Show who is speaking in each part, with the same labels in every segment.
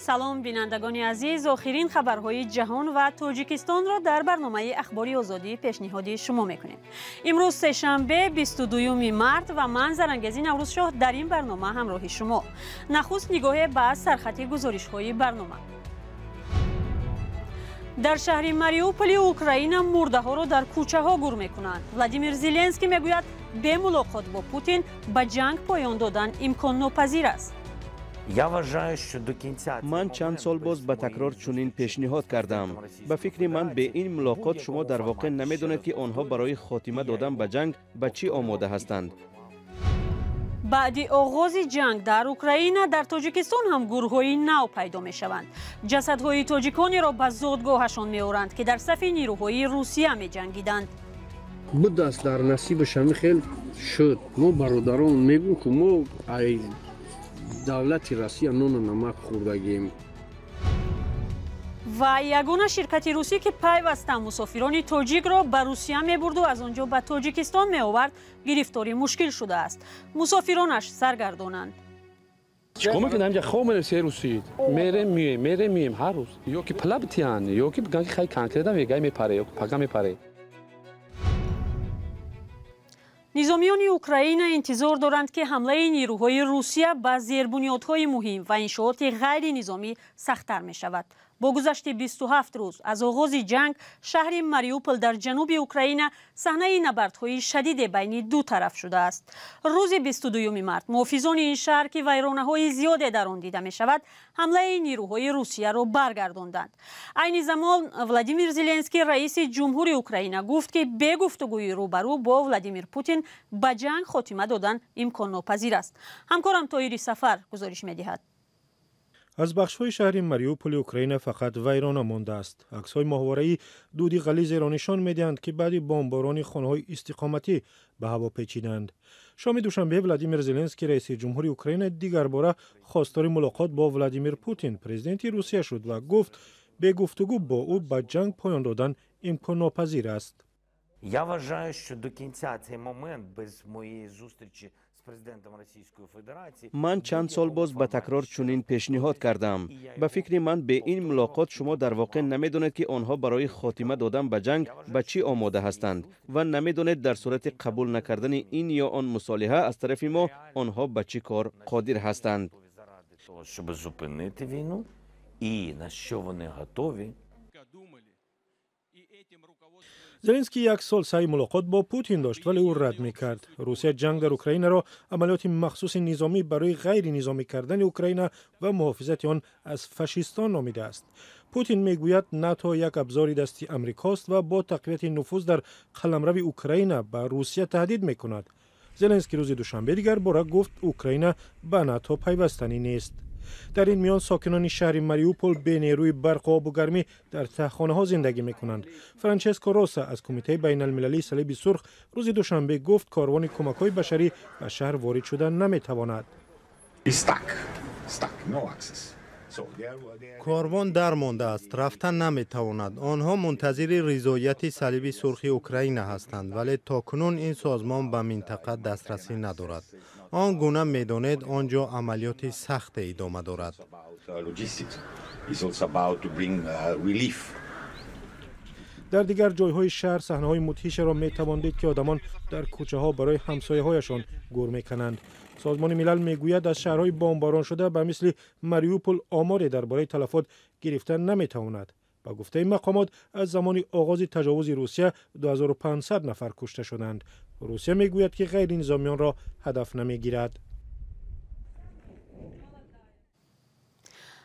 Speaker 1: Салом, бинандагони азиз. Охирин хабарҳои ҷаҳон ва Тоҷикистонро дар барномаи Ахбори Озодӣ пешниҳоди шумо мекунем. Имрӯз сешанбе, 22 март, ва ман, Зарангези Наврӯзшоҳ, дар ин барнома ҳамроҳи шумо. Нахуст нигоҳе ба сархати гузоришҳои барнома. Дар шаҳри Мариуполи Украина мурдаҳоро дар кӯчаҳо гур мекунанд. Владимир Зеленский мегӯяд, бе мулоқот бо Путин ба ҷанг поён додан имконнопазир аст.
Speaker 2: Ман чанд сол боз ба такрор чунин пешниҳод кардам. Ба фикри ман, бе ин мулоқот шумо дар воқеъ намедонед, ки онҳо барои хотима додан ба ҷанг ба чӣ омода ҳастанд.
Speaker 1: Баъди оғози ҷанг дар Украина дар Тоҷикистон ҳам гурӯҳҳои нав пайдо мешаванд. Ҷасадҳои тоҷиконеро ба зодгоҳашон меоранд, ки дар сафи нирӯҳои Русия меҷангиданд.
Speaker 3: Будаст, дар насибаш ҳамин хел шуд. Мо бародарон мегӯм, ки мо ай давлати Россия нону намак хӯрдагем.
Speaker 1: Ва ягона ширкати русӣ, ки пайваста мусофирони тоҷикро ба Русия мебурду аз он ҷо ба Тоҷикистон меовард, гирифтори мушкил шудааст. Мусофиронаш саргардонанд.
Speaker 4: Чикор мекунем? Инҷа хоб мерем, 3 рӯз шид. Мерем, мием, мерем, мием ҳар рӯз. Ё ки пла битиҳанд, ё ки бигӯянд, ки хай, конкретно мегай мепаре, ё пага мепаре.
Speaker 1: Низомиёни Украина интизор доранд, ки ҳамлаи нирӯҳои Русия ба зербунёдҳои муҳим ва иншооти ғайринизомӣ сахттар мешавад. Бо гузашти 27 рӯз аз оғози ҷанг, шаҳри Мариупол дар ҷануби Украина саҳнаи набардҳои шадиде байни ду тараф шудааст. Рӯзи 22 март муҳофизони ин шаҳр, ки вайронаҳои зиёде дар он дида мешавад, ҳамлаи нирӯҳои Русияро баргардонданд. Айни замон Владимир Зеленский, раиси ҷумҳури Украина, гуфт, ки бе гуфтугӯи рӯбарӯ бо Владимир Путин ба ҷанг хотима додан имконнопазир аст. Ҳамкорам Тоҳири Сафар гузориш медиҳад.
Speaker 5: Аз бахшҳои шаҳри Мариуполи Украина фақат вайрона мондааст. Аксҳои моҳвораӣ дуди ғализеро нишон медиҳанд, ки баъди бомборони хонаҳои истиқоматӣ ба ҳаво печиданд. Шоми душанбе Владимир Зеленский, раиси ҷумҳури Украина, дигарбора хостори мулоқот бо Владимир Путин, президенти Русия, шуд ва гуфт, бе гуфтугӯ бо ӯ ба ҷанг поён додан имконнопазир аст.
Speaker 6: Я вважаю, що до кінця цей момент без моєї зустрічі з президентом Російської Федерації.
Speaker 2: Ман чанд сол боз ба такрор чунин пешниҳод кардам. Ба фикри ман, бе ин мулоқот шумо дар воқеъ намедонед, ки онҳо барои хотима додан ба ҷанг ба чӣ омода ҳастанд, ва намедонед, дар сурати қабул накардани ин ё он мусолиҳа аз тарафи мо, онҳо ба чӣ кор қодир ҳастанд.
Speaker 6: Щоб зупинити війну і на що вони готові.
Speaker 5: Зеленский як сол саъи мулоқот бо Путин дошт, вале ӯ рад мекард. Русия ҷанг дар Украинаро амалиёти махсуси низомӣ барои ғайринизомӣ кардани Украина ва муҳофизати он аз фашистон номидааст. Путин мегӯяд, НАТО як абзори дасти Амрикост ва бо тақвияти нуфуз дар қаламрави Украина ба Русия таҳдид мекунад. Зеленский рӯзи душанбе дигар бора гуфт, Украина ба НАТО пайвастанӣ нест. Дар ин миён сокинони шаҳри Мариупол бе нерӯи барқу обу гармӣ дар таҳхонаҳо зиндагӣ мекунанд. Франческо Роса аз Кумитаи байналмилалии Салиби Сурх рӯзи душанбе гуфт, корвони кӯмакҳои башарӣ ба шаҳр ворид шуда наметавонад.
Speaker 7: Корвон дармондааст, рафта наметавонад. Онҳо мунтазири ризояти Салиби Сурхи Украина ҳастанд, вале то кунун ин созмон ба минтақа дастрасӣ надорад. Он гуна медонед, он ҷо амалиёти сахте идома дорад.
Speaker 5: Дар дигар ҷойҳои шаҳр саҳнаҳои мудҳишеро метавон дид, ки одамон дар кӯчаҳо барои ҳамсояҳояшон гур мекананд. Созмони Милал мегӯяд, аз шаҳрҳои бомбороншуда ба мисли Мариупол оморе дар бораи талафот гирифта наметавонад. Ба гуфтаи мақомот, аз замони оғози таҷовузи Русия 2500 нафар кушта шуданд. Русия мегӯяд, ки ғайринизомиёнро ҳадаф намегирад.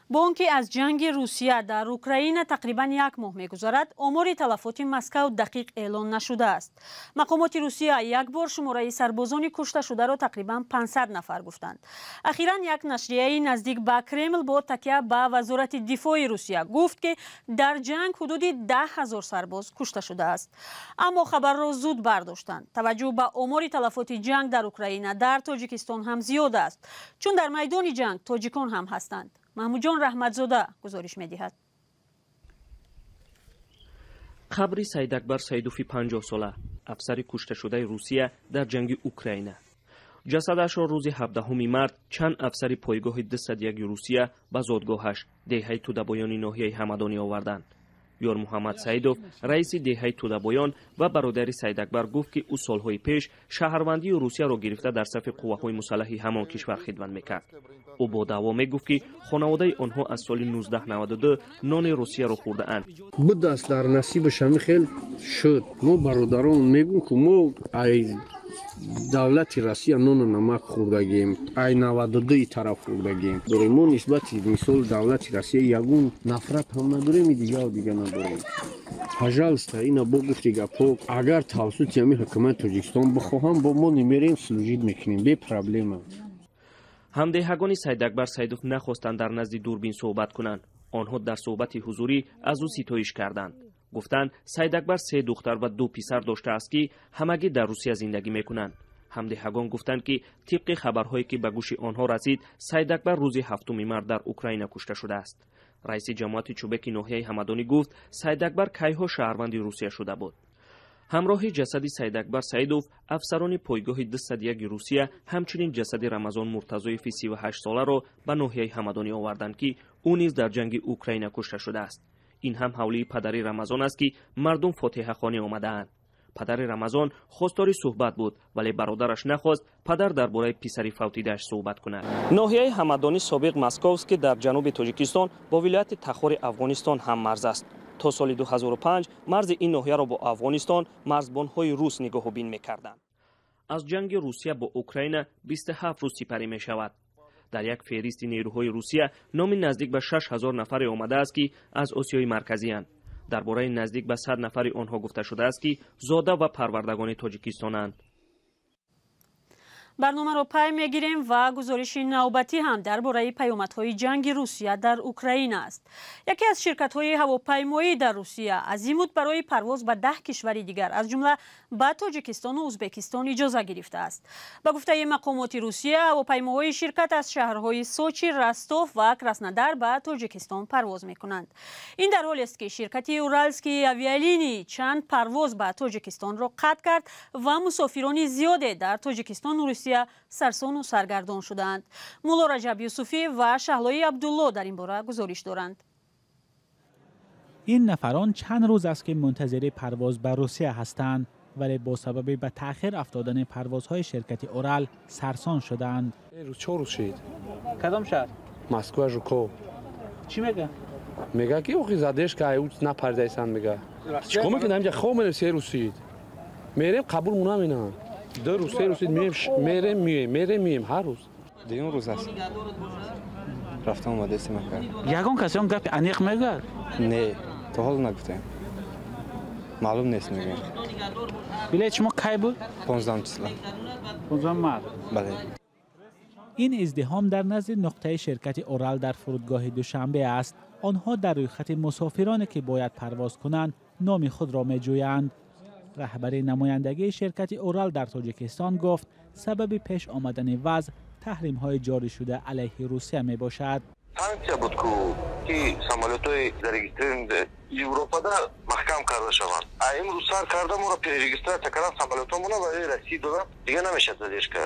Speaker 1: Бо он ки аз ҷанги Русия дар Украина тақрибан як моҳ мегузарад, омори талафоти Москав дақиқ эълон нашудааст. Мақомоти Русия як бор шумораи сарбозони кушташударо тақрибан 500 нафар гуфтанд. Ахиран як нашрияи наздик ба Кремл бо такя ба Вазорати дифои Русия гуфт, ки дар ҷанг ҳудуди 10 000 сарбоз кушта шудааст. Аммо хабарро зуд бардоштанд. Таваҷҷӯҳ ба омори талафоти ҷанг дар Украина дар Тоҷикистон ҳам зиёд аст, чун дар майдони ҷанг тоҷикон ҳам ҳастанд. Маҳмудҷон Раҳматзода гузориш медиҳад.
Speaker 8: Қабри Саидакбар Саидофи 50-сола, афсари кушташудаи Русия дар ҷанги Украина. Ҷасадашро рӯзи 17 март чанд афсари пойгоҳи 201 Русия ба зодгоҳаш, деҳаи Тудабоёни ноҳияи Ҳамадонӣ оварданд. Ёрмуҳаммад Саидов, раиси деҳаи Тудабоён ва бародари Саидакбар, гуфт, ки ӯ солҳои пеш шаҳрвандии Русияро гирифта дар сафи қувваҳои мусаллаҳи ҳамон кишвар хидмат мекард. Ӯ бо даъво мегуфт, ки хонаводаи онҳо аз соли 1992 нони Русияро хӯрдаанд.
Speaker 3: Будаст, дар насибаш ҳамин хел шуд. Мо бародарон мегӯм, ки мо ай давлати Россия нону намак хӯрдагем, ай 92 тараф хӯрдагем. Дорем мо нисбати мисол давлати Россия ягон нафрат ҳам надорем, дигару дига надорем. Пожалуйста, ина бо гуфти гапҳо, агар тавассути ҳамин ҳукумати Тоҷикистон бихоҳам, бо мо немерем, служить мекунем бе проблема.
Speaker 8: Ҳамдеҳагони Саидакбар Саидов нахостанд дар назди дурбин суҳбат кунанд. Онҳо дар суҳбати ҳузурӣ аз ӯ ситоиш карданд. Гуфтанд, Саидакбар се духтар ва ду писар доштааст, ки ҳамагӣ дар Русия зиндагӣ мекунанд. Ҳамдеҳагон гуфтанд, ки тибқи хабарҳое, ки ба гӯши онҳо расид, Саидакбар рӯзи 7 март дар Украина кушта шудааст. Раиси ҷамоати Чӯбеки ноҳияи Ҳамадонӣ гуфт, Саидакбар кайҳо шаҳрванди Русия шуда буд. Ҳамроҳи ҷасади Саидакбар Саидов афсарони пойгоҳи 201 Русия ҳамчунин ҷасади Рамазон Муртазоеви 38-соларо ба ноҳияи Ҳамадонӣ оварданд, ки ӯ низ дар ҷанги Украина кушта шудааст. Ин ҳам ҳавлии падари Рамазон аст, ки мардум фотиҳахонӣ омадаанд. Падари Рамазон хостори суҳбат буд, вале бародараш нахост падар дар бораи писари фавтидааш суҳбат кунад. Ноҳияи Ҳамадонӣ собиқ Московск, ки дар ҷануби Тоҷикистон бо вилояти Тахори Афғонистон ҳаммарз аст. То соли 2005 марзи ин ноҳияро бо Афғонистон марзбонҳои рус нигоҳубин мекарданд. Аз ҷанги Русия бо Украина 27 рӯз сипарӣ мешавад. Дар як феҳристи нерӯҳои Русия номи наздик ба 6000 нафаре омадааст, ки аз Осиёи Марказиянд. Дар бораи наздик ба 100 нафари онҳо гуфта шудааст, ки зода ва парвардагони Тоҷикистонанд.
Speaker 1: Барномаро пай мегирем ва гузориши навбатӣ ҳам дар бораи паёмадҳои ҷанги Русия дар Украина аст. Яке аз ширкатҳои ҳавопаймоӣ дар Русия азимут барои парвоз ба 10 кишвари дигар, аз ҷумла ба Тоҷикистону Ӯзбекистон иҷоза гирифтааст. Ба гуфтаи мақомоти Русия, ҳавопаймоҳои ширкат аз шаҳрҳои Сочи, Ростов ва Краснодар ба Тоҷикистон парвоз мекунанд. Ин дар ҳолест, ки ширкати Уральские авиалинии чанд парвоз ба Тоҷикистонро қатъ кард ва мусофирони зиёде дар Тоҷикистону Русия сарсону саргардон шудаанд. Мулло Раҷаб Юсуфӣ ва Шаҳлои Абдулло дар ин бора гузориш доранд.
Speaker 9: Ин нафарон чанд рӯз аст, ки мунтазири парвоз ба Русия ҳастанд, вале бо сабаби ба таъхир афтодани парвозҳои ширкати Урал сарсон шудаанд.
Speaker 4: Чор рӯз шид.
Speaker 9: Кадом шаҳр?
Speaker 4: Москва, Жуков.
Speaker 9: Чӣ мега?
Speaker 4: Мега, ки охи задержка, напардайсан мега. Чикор мекунем? Инҷа хоб мерем, се рӯз шид. Мерем, қабул намекунанд. Ду рӯз, се рӯз мерем, меоем, мерем, меоем ҳар рӯз.
Speaker 10: Дуюм рӯз аст. Рафта омадастем ака.
Speaker 9: Ягон касе он гапи аниқ мегӯяд?
Speaker 10: Не, то ҳол нагуфтем. Маълум нест мегӯям.
Speaker 9: Билет шумо кай буд?
Speaker 10: 15 числа.
Speaker 9: 15 март?
Speaker 10: Бале.
Speaker 9: Ин издиҳом дар назди нуқтаи ширкати Урал дар фурудгоҳи Душанбе аст. Онҳо дар рӯйхати мусофироне, ки бояд парвоз кунанд, номи худро меҷӯянд. Раҳбари намояндагии ширкати Урал дар Тоҷикистон гуфт, сабаби пеш омадани вазъ таҳримҳои ҷорӣ шуда алайҳи Русия мебошад.
Speaker 11: Санкция буд, ки самолётҳои зарегистрированные Европада маҳкам карда шаванд. А имрӯз сар карда моро перерегистрация кардан самолётҳомона барои Россия доданд, дига намешавад задержка.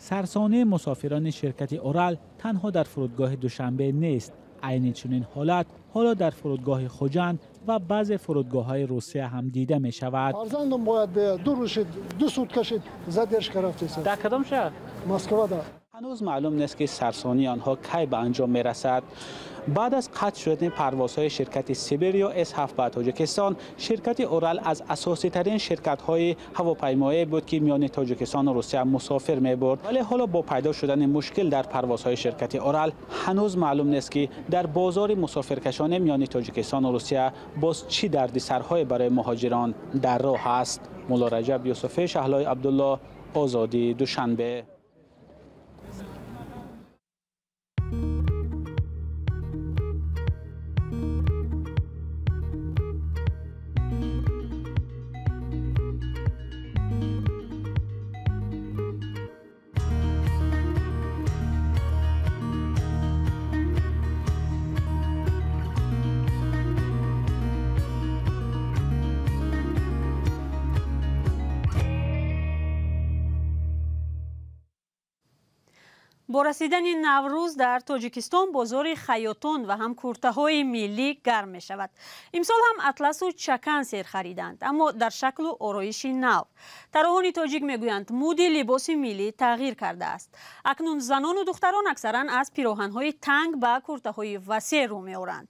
Speaker 9: Сарсонии мусофирони ширкати Урал танҳо дар фурудгоҳи Душанбе нест. Айни чунин ҳолат ҳоло дар фурудгоҳи Хуҷанд ва баъзе фурудгоҳҳои Русия ҳам дида мешавад.
Speaker 12: Фарзандам бояд биёяд, ду рӯз шид, ду сутка шид, задержка рафтеса.
Speaker 9: Дар кадом шаҳр?
Speaker 12: Москвада.
Speaker 9: Ҳанӯз маълум нест, ки сарсонии онҳо кай ба анҷом мерасад. Баъд аз қатъ шудани парвозҳои ширкати Сибир ё С7 ба Тоҷикистон, ширкати Урал аз асоситарин ширкатҳои ҳавопаймоӣ буд, ки миёни Тоҷикистону Русия мусофир мебурд. Вале ҳоло бо пайдо шудани мушкил дар парвозҳои ширкати Урал ҳанӯз маълум нест, ки дар бозори мусофиркашонӣ миёни Тоҷикистону Русия боз чӣ дардисарҳое барои муҳоҷирон дар роҳ аст. Мулло Раҷаб Юсуфӣ, Шаҳлои Абдулло, Озодӣ, Душанбе.
Speaker 1: Бо расидани Наврӯз дар Тоҷикистон бозори хаётон ва ҳам куртаҳои миллӣ гарм мешавад. Имсол ҳам атласу чакан сер хариданд, аммо дар шаклу ороиши нав. Тарроҳони тоҷик мегӯянд, муди либоси миллӣ тағйир кардааст. Акнун занону духтарон аксаран аз пироҳанҳои танг ба куртаҳои васеъ рӯ меоранд.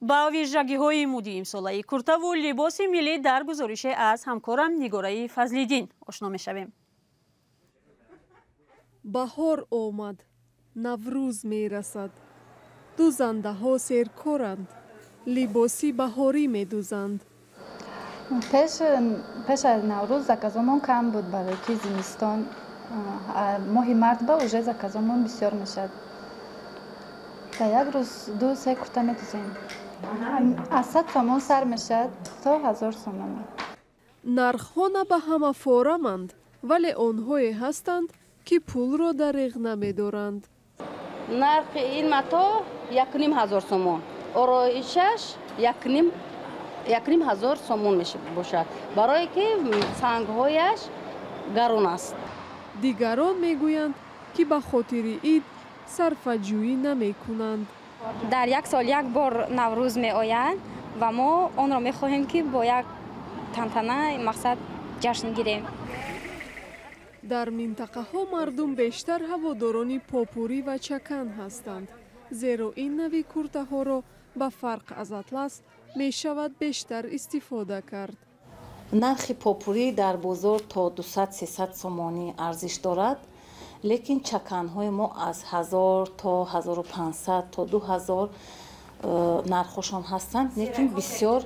Speaker 1: Ба вижагиҳои муди имсолаи куртаву либоси миллӣ дар гузорише аз ҳамкорам Нигораи Фазлиддин ошно мешавем.
Speaker 13: Баҳор омад, Наврӯз мерасад. Дузандаҳо серкоранд, либоси баҳорӣ медузанд.
Speaker 14: Пеш аз Наврӯз заказомон кам буд, барои ки зимистон, моҳи март ба уже заказомон бисёр мешавад. Дар як рӯз 2-3 курта медузем. Аз 100 сомон сар мешавад то 1000 сомон.
Speaker 13: Нархҳо на ба ҳама фораманд, вале онҳое ҳастанд, ки пулро дареғ намедоранд.
Speaker 15: Нархи ин мато 1500 сомон, ороишаш 1500 сомон мебошад, барое ки сангҳояш гарон аст.
Speaker 13: Дигарон мегӯянд, ки ба хотири ид сарфаҷӯӣ намекунанд.
Speaker 16: Дар як сол як бор Наврӯз меояд ва мо онро мехоҳем, ки бо як тантана мақсад ҷашн гирем.
Speaker 13: Дар минтақаҳо мардум бештар ҳаводорони попурӣ ва чакан ҳастанд, зеро ин нави куртаҳоро ба фарқ аз атлас мешавад бештар истифода кард.
Speaker 17: Нархи попурӣ дар бозор то 200-300 сомонӣ арзиш дорад, лекин чаканҳои мо аз 1000 то 1500 то 2000 нархҳошон ҳастанд, лекин бисёр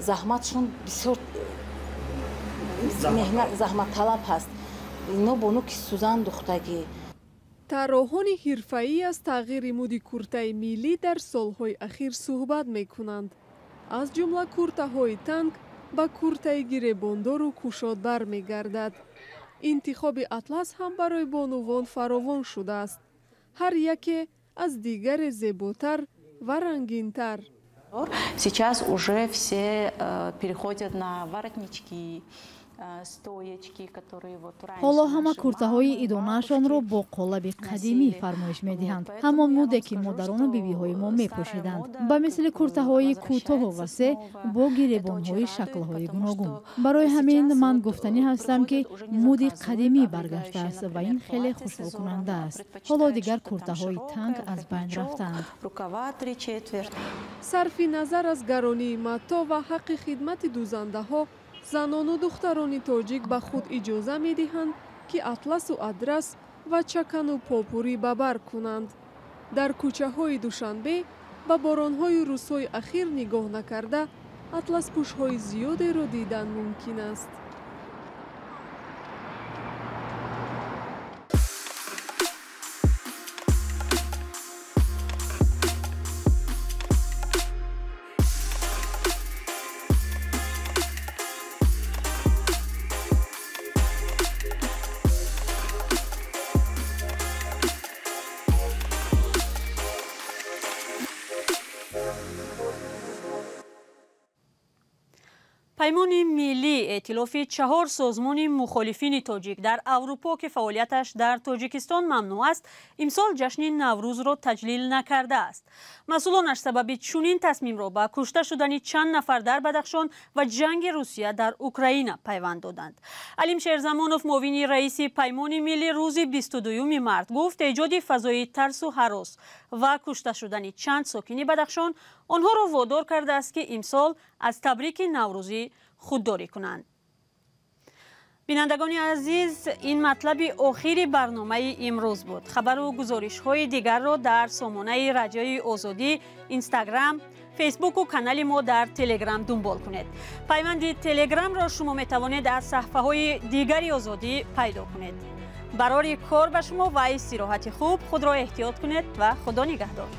Speaker 17: заҳматшон бисёр заҳматталаб ҳаст. Ино бо нуки сӯзан духтагӣ.
Speaker 13: Тарроҳони ҳирфаӣ аз тағйири муди куртаи миллӣ дар солҳои ахир суҳбат мекунанд. Аз ҷумла куртаҳои танг ба куртаи гиребондору кушодбар мегардад. Интихоби атлас ҳам барои бонувон фаровон шудааст. Ҳар яке аз дигаре зеботар ва рангинтар.
Speaker 18: Сейчас уже все переходят на воротнички,
Speaker 19: Ҳоло ҳама куртаҳои идонаашонро бо қолаби қадимӣ фармоиш медиҳанд, ҳамон муде ки модарону бибиҳои мо мепӯшиданд, ба мисли куртаҳои кӯтоҳу васеъ бо гиребонҳои шаклҳои гуногун. Барои ҳамин ман гуфтанӣ ҳастам, ки муди қадимӣ баргаштааст ва ин хеле хушҳолкунанда аст. Ҳоло дигар куртаҳои танг аз байн рафтаанд.
Speaker 13: Сарфи назар аз гаронии матто ва ҳаққи хидмати дузандаҳо, занону духтарони тоҷик ба худ иҷоза медиҳанд, ки атласу адрас ва чакану попурӣ ба бар кунанд. Дар кӯчаҳои Душанбе ба боронҳои рӯзҳои ахир нигоҳ накарда, атласпӯшҳои зиёдеро дидан мумкин аст.
Speaker 1: Паймони миллӣ, эътилофи 4 созмони мухолифини тоҷик дар Аврупо, ки фаъолияташ дар Тоҷикистон мамнӯъ аст, имсол ҷашни Наврӯзро таҷлил накардааст. Масъулонаш сабаби чунин тасмимро ба кушта шудани чанд нафар дар Бадахшон ва ҷанги Русия дар Украина пайванд доданд. Алим Шерзамонов, муовини раиси Паймони миллӣ, рӯзи 22 март гуфт, эҷоди фазои тарсу ҳарос ва кушта шудани чанд сокини Бадахшон онҳоро водор кардааст, ки имсол аз табрики наврӯзӣ худдорӣ кунанд. Бинандагони азиз, ин матлаби охири барномаи имрӯз буд. Хабару гузоришҳои дигарро дар сомонаи Радиои Озодӣ, Инстаграм, Фейсбуку канали мо дар Телеграм дунбол кунед. Пайванди Телеграмро шумо метавонед аз саҳифаҳои дигари Озодӣ пайдо кунед. Барори кор ба шумо ва истироҳати хуб, худро эҳтиёт кунед ва Худо нигаҳдор.